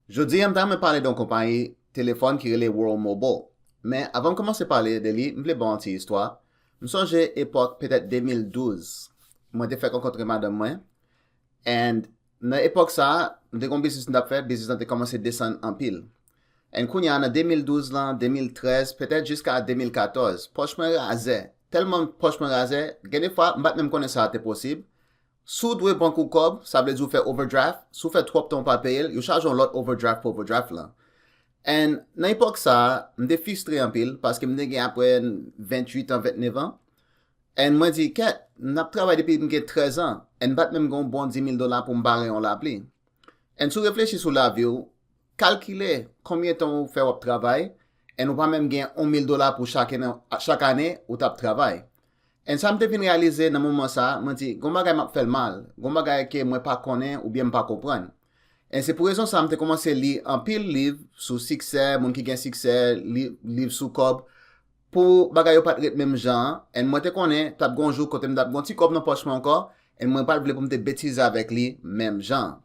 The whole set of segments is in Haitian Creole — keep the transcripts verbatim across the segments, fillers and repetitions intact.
Jodi a, m ta renmen pale de yon konpayi telefòn ki rele World Mobile. Men, avan m kòmanse pale de li, m vle ba w yon ti istwa. M sonje epòk petèt de mil douz, mwen te fèk rankontre madanm mwen. And nan epòk sa a, m te gen yon biznis m t ap fè, biznis lan te kòmanse desann anpil. And kounye a, nan de mil douz lan, de mil trèz, petèt jiska de mil katòz, pòch mwen razè. Tèlman pòch mwen razè, gen de fwa, m pa t menm konnen sa a te posib. Si w dwe bank ou kòb, sa vle di w fè overdraft. Si w fè twòp tan w pa peye l, yo chaje w lòt overdraft pou overdraft lan. And nan epòk sa a, m te fristre anpil, paske m te gen apre venntuit an, vennèf an. And mwen di, kèt, m ap travay depi m gen trèz an, and m pa t menm gen yon bon dis mil dola pou m bare yon lapli. And si w reflechi sou lavi w, kalkile konbyen tan w fè w ap travay, and ou pa menm gen yon mil dola pou chak ane, chak ane ou t ap travay. And sa m te vin reyalize nan moman sa a, mwen di, gon bagay m ap fè l mal, gon bagay ke mwen pa konnen oubyen m pa konprann. And se pou rezon sa a m te kòmanse li anpil liv sou siksè, moun ki gen siksè, li- liv sou kòb, pou bagay yo pa t ret menm jan an. And mwen te konnen t ap gon jou kote m t ap gon ti kòb nan pòch mwen ankò, and mwen pa t vle pou m te betize avèk li menm jan an.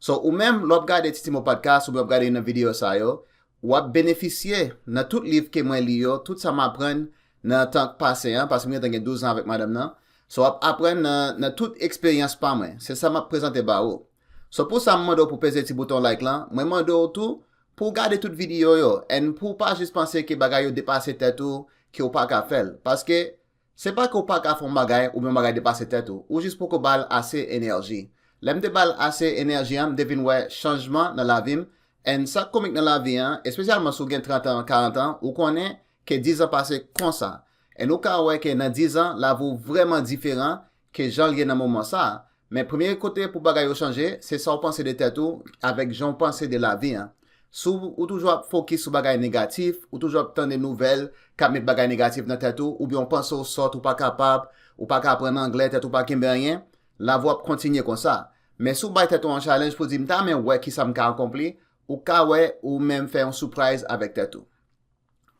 So, ou menm, lè w ap gade Titimo Podcast oubyen w ap gade youn nan videyo sa yo, w ap benefisye nan tout liv ke mwen li yo, tout sa m aprann nan tan k pase an, paske m gentan gen douz an avèk madanm nan. So, w ap aprann nan, nan tout eksperyans pa mwen. Se sa m ap prezante ba ou. So, pou sa, m mande w pou peze ti bouton like lan. Mwen mande w tou pou w gade tout videyo yo, and pou w pa jis panse ke bagay yo depase tèt ou, ke w pa ka fè l. Paske se pa ke w pa ka fè yon bagay oubyen yon bagay depase tèt ou. Ou jis poko ba l ase enèji. Lè m te ba l ase enèji an, m te vin wè chanjman nan lavi m. And sa k komik nan lavi an, espesyalman si w gen trant an, karant an, ou konnen ke diz an pase konsa. And ou ka wè ke nan diz an, lavi w vrèman diferan ke jan l ye nan moman sa a. Men premye kote pou bagay yo chanje, se sa w panse de tèt ou avèk jan w panse de lavi an. Si w, ou toujou ap fokis sou bagay negatif, ou toujou ap tande nouvèl k ap met bagay negatif nan tèt ou, oubyen w panse w sòt, ou pa kapab, ou pa ka aprann anglè, tèt ou pa kenbe anyen, lavi w ap kontinye konsa. Men si w bay tèt ou yon challenge pou di, m ta renmen wè kisa m ka akonpli, ou ka wè ou menm fè yon surprise avèk tèt ou.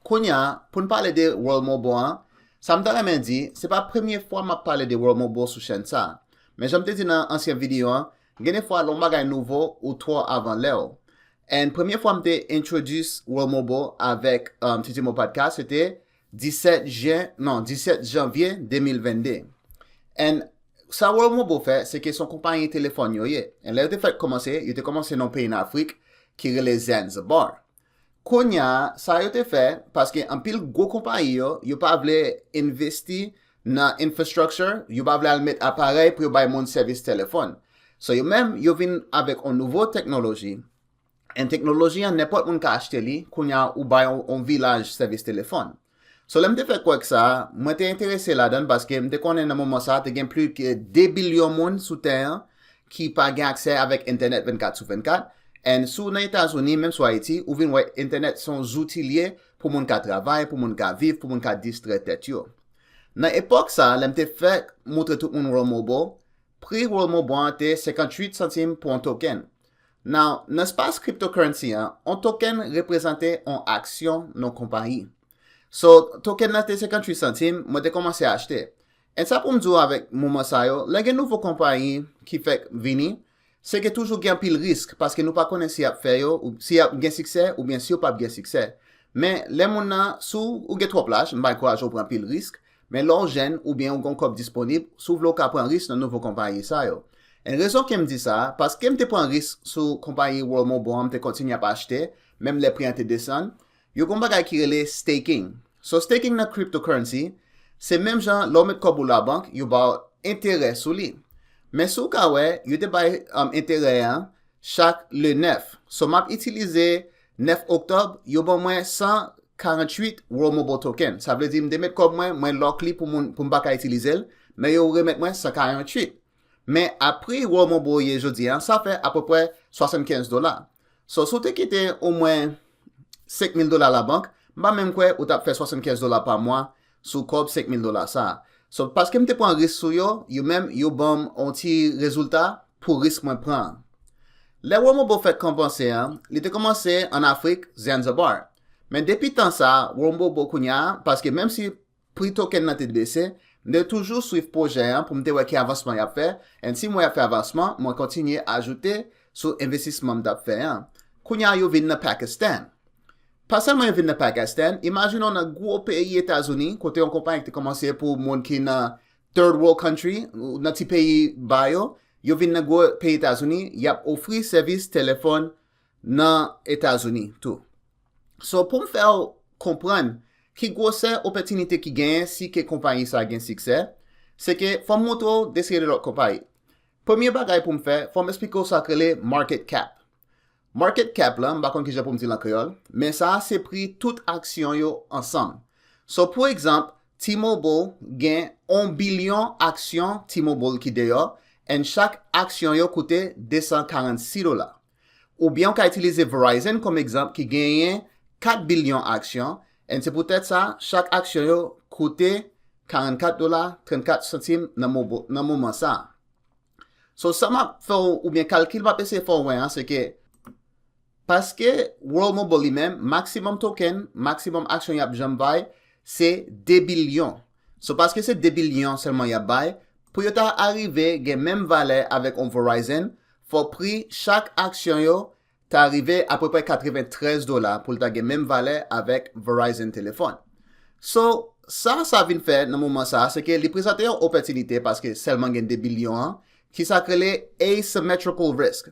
Kounye a, pou n pale de World Mobile an, sa m ta renmen di, se pa premye fwa m ap pale de World Mobile sou chèn sa a. Men jan m te di nan ansyen videyo an, gen de fwa lè yon bagay nouvo, ou twò avan lè w. And premye fwa m te introduce World Mobile avèk um, Titimo Podcast, se te disèt jen, non, disèt janvye de mil vennde. And sa World Mobile fè, se ke se yon konpayi telefòn yo ye. And lè yo te fèk kòmanse, yo te kòmanse nan yon peyi nan Afrik ki rele Zanzibar. Kounye a, sa yo te fè, paske anpil gwo konpayi yo, yo pa vle envesti nan infrastructure, yo pa vle al met aparèy pou yo bay moun sèvis telefòn. So yo menm, yo vin avèk yon nouvo teknoloji. And teknoloji an, nenpòt moun ka achte li, kounye a ou bay yon, yon vilaj sèvis telefòn. So lè m te fè kwèk sa a, mwen te enterese ladan l paske m te konnen nan moman sa a, te gen plis ke de bilyon moun sou tè an ki pa gen aksè avèk entènèt vennkat sou vennkat. And si w nan Etazini, menm si w Ayiti, ou vin wè entènèt se yon zouti l ye pou moun ka travay, pou moun ka viv, pou moun ka distrè tèt yo. Nan epòk sa a, lè m te fèk moutre tout moun World Mobile, pri World Mobile an te senkantuit santim pou yon token. Now, nan espas cryptocurrency an, yon token reprezante yon aksyon nan yon konpayi. So, token nan te senkantuit santim, mwen te kòmanse achte. And sa pou m di w avèk moman sa yo, lè gen nouvo konpayi ki fèk vini, se ke toujou gen anpil risk, paske nou pa konnen si y ap fè yo, ou si y ap gen siksè, oubyen si yo p ap gen siksè. Men, lè moun nan, si w gen twòp laj, m pa ankouraje w pran anpil risk, men lè w jèn, oubyen w gen yon kòb disponib, si w vle w ka pran risk nan nouvo konpayi sa yo. And rezon ke m di sa, paske m te pran risk sou konpayi World Mobile an, m te kontinye ap achte, menm lè pri an te desann, yo gen yon bagay ki rele staking. So staking nan cryptocurrency, se menm jan lè w met kòb ou labank, yo ba w enterè sou li. Men si w ka wè, yo te bay um, enterè an chak le nèf. So m ap itilize nèf oktòb, yo ban mwen san karanntuit World Mobile Token. Sa vle di m te met kòb mwen, mwen lock li pou moun pou m pa ka itilize l, men yo remèt mwen san karanntuit. Men a pri World Mobile ye jodi a, sa fè apeprè swasannkenz dola. So, si w te kite omwen senk mil dola labank, m pa menm kwè ou t ap fè swasannkenz dola pa mwa sou kòb senk mil dola sa a. So, paske m te pran risk sou yo, yo menm, yo ban m yon ti rezilta pou risk mwen pran an. Lè World Mobile fèk kòmanse an, li te kòmanse ann Afrik, Zanzibar. Men depi tan sa a, World Mobile kounye a, paske menm si pri token nan te bese, m te toujou swiv pwojè an pou m te wè ki avansman y ap fè, and si m wè y ap fè avansman, mwen kontinye ajoute sou envestisman m t ap fè an. Kounye a yo vin nan Pakistan. Pa sèlman yo vin nan Pakistan, imajine w nan gwo peyi Etazini, kote yon konpayi ki te kòmanse pou moun ki nan third world country, ou nan ti peyi ba yo, yo vin nan gwo peyi Etazini, y ap ofri sèvis telefòn nan Etazini tou. So, pou m fè w konprann ki gwosè opòtinite ki genyen si ke konpayi sa gen siksè, se ke fò m montre w de seri de lòt konpayi. Premye bagay pou m fè, fò m eksplike w sa k rele market cap. Market cap la, m pa konn kijan pou m di l an kreyòl, men sa a se pri tout aksyon yo ansanm. So, pou egzanp, T-Mobile gen yon bilyon aksyon T-Mobile ki deyò, and chak aksyon yo koute de san karannsis dola. Oubyen w ka itilize Verizon kòm egzanp ki genyen kat bilyon aksyon, and se poutèt sa, chak aksyon yo koute karannkat dola, trannkat santim nan mobo-, nan moman sa a. So, sa m ap fè w, oubyen kalkil m ap eseye fè w wè an, se ke paske World Mobile li menm, maximum token, maximum aksyon y ap janm bay, se de bilyon. So, paske se de bilyon sèlman y ap bay, pou yo ta arive gen menm valè avèk yon Verizon, fò pri chak aksyon yo ta rive apeprè katreventrèz dola pou l ta gen menm valè avèk Verizon telefòn. So, sa sa vin fè nan moman sa a, se ke li prezante yon opòtinite paske sèlman gen de bilyon an, ki sa k rele asymmetrical risk.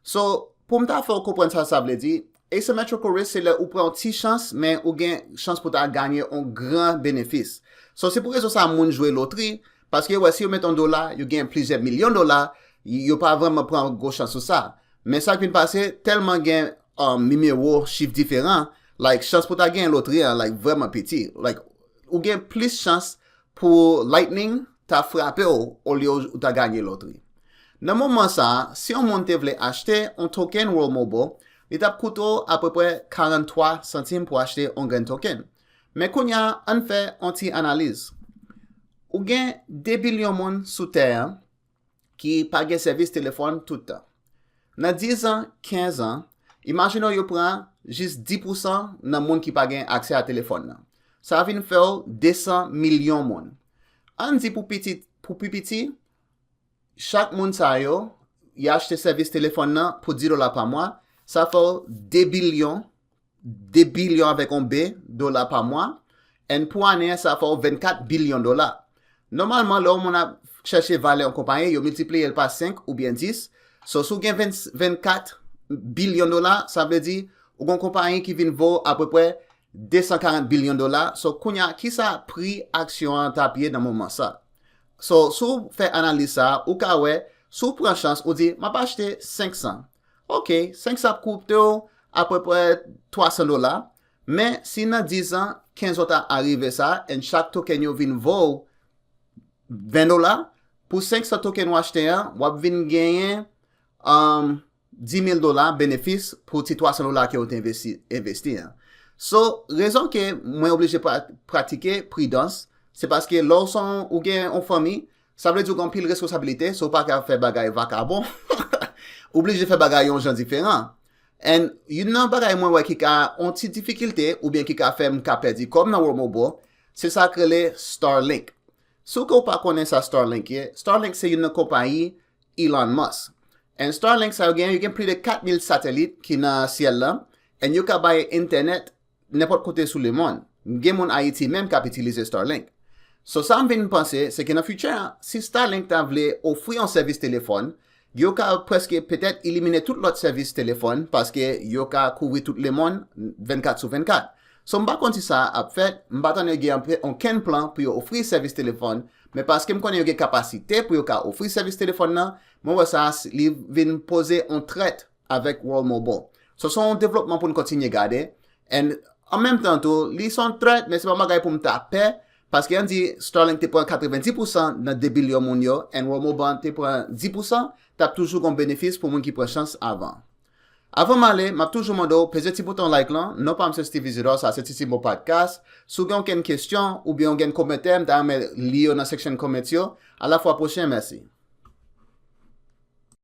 So, pou m ta fè w konprann sa sa vle di, asymmetrical risk se lè ou pran yon ti chans, men ou gen chans pou ta genyen yon gran benefis. So, se pou rezon sa a moun jwe lotri, paske yo wè si yo met yon dola, yo gen plizyè milyon dola, y-, yo pa vrèman pran gwo chans sou sa. Men sa k vin pase, tèlman gen, um, nimewo, chif diferan, like, chans pou ta gen lotri an, like, vrèman piti. Like, ou gen plis chans pou lightning ta frape w olye ou ta ganye lotri. Nan moman sa a, si yon moun te vle achte yon token World Mobile, li t ap koute w apeprè karannntwa santim pou achte yon grenn token. Men kounye a, ann fè yon ti analiz. Ou gen de bilyon moun sou tè a ki pa gen sèvis telefòn tout tan. Nan diz an, kenz an, imajine w yo pran jis dis pousan nan moun ki pa gen aksè a telefòn nan. Sa vin fè w de san milyon moun. Ann di pou piti, pou pi piti, chak moun sa yo, y achte sèvis telefòn nan pou dis dola pa mwa, sa fè w de bilyon, de bilyon avèk yon B, dola pa mwa, and pou ane an, sa fè w vennkat bilyon dola. Nòmalman, lè yon moun ap chèche valè yon konpayi, yo miltipliye l pa senk oubyen dis. So, si w gen venn, vennkat bilyon dola, sa vle di, ou gen yon konpayi ki vin vo apeprè de san karant bilyon dola. So, kounye a, kisa pri aksyon an t ap ye nan moman sa? So, si w fè analiz sa a, ou ka wè, si w pran chans, ou di, "M ap achte senk san." Ok, senk san ap koute w apeprè twa san dola. Men, si nan diz an, kenz an ta arive sa, and chak token yo vin vo w ven dola, pou senk san token w achte an, w ap vin genyen, um, dis mil dola benefis pou ti twa san dola ke w te envesti, envesti an. So, rezon ke mwen oblije pra-, pratike pridans, se paske lè w se yon, ou gen yon fanmi, sa vle di w gen anpil responsablite, so w pa ka fè bagay vakabon. Ou oblije fè bagay yon jan diferan. And youn nan bagay mwen wè ki ka yon ti difikilte oubyen ki ka fè m ka pèdi kòb nan World Mobile, se sa k rele Starlink. Si w ke w pa konnen sa Starlink ye, Starlink se youn nan konpayi Elon Musk. And Starlink sa yo gen, yo gen plis de kat mil satelit ki nan syèl la, and yo ka bay entènèt nenpòt kote sou lemonn. Gen moun Ayiti menm k ap itilize Starlink. So, sa m vin panse, se ke nan future an, si Starlink ta vle ofri yon sèvis telefòn, yo ka prèske petèt elimine tout lòt sèvis telefòn, paske yo ka kouvri tout lemonn vennkat sou vennkat. So, m pa konn si sa ap fèt, m pa tande yo gen anpe-, onkenn plan pou yo ofri sèvis telefòn, men paske m konnen yo gen kapasite pou yo ka ofri sèvis telefòn nan, mwen wè sa, s-, li vin poze yon trèt avèk World Mobile. So, se yon devlopman pou n kontinye gade. And an menm tan tou, li se yon trèt, men se pa yon bagay pou m ta pè, paske ann di Starlink te pran katrevenndis pousan nan de bilyon moun yo, and World Mobile te pran dis pousan, t ap toujou gen benefis pou moun ki pran chans avan. Avan m ale, m ap toujou mande w peze ti bouton like lan. Non pa m se Steve Isidore, sa se Ti Ti Mo Podcast. Si w gen okenn kesyon oubyen w gen kòmantè, m ta renmen li yo nan section comments yo. A la fwa pwochen, mèsi.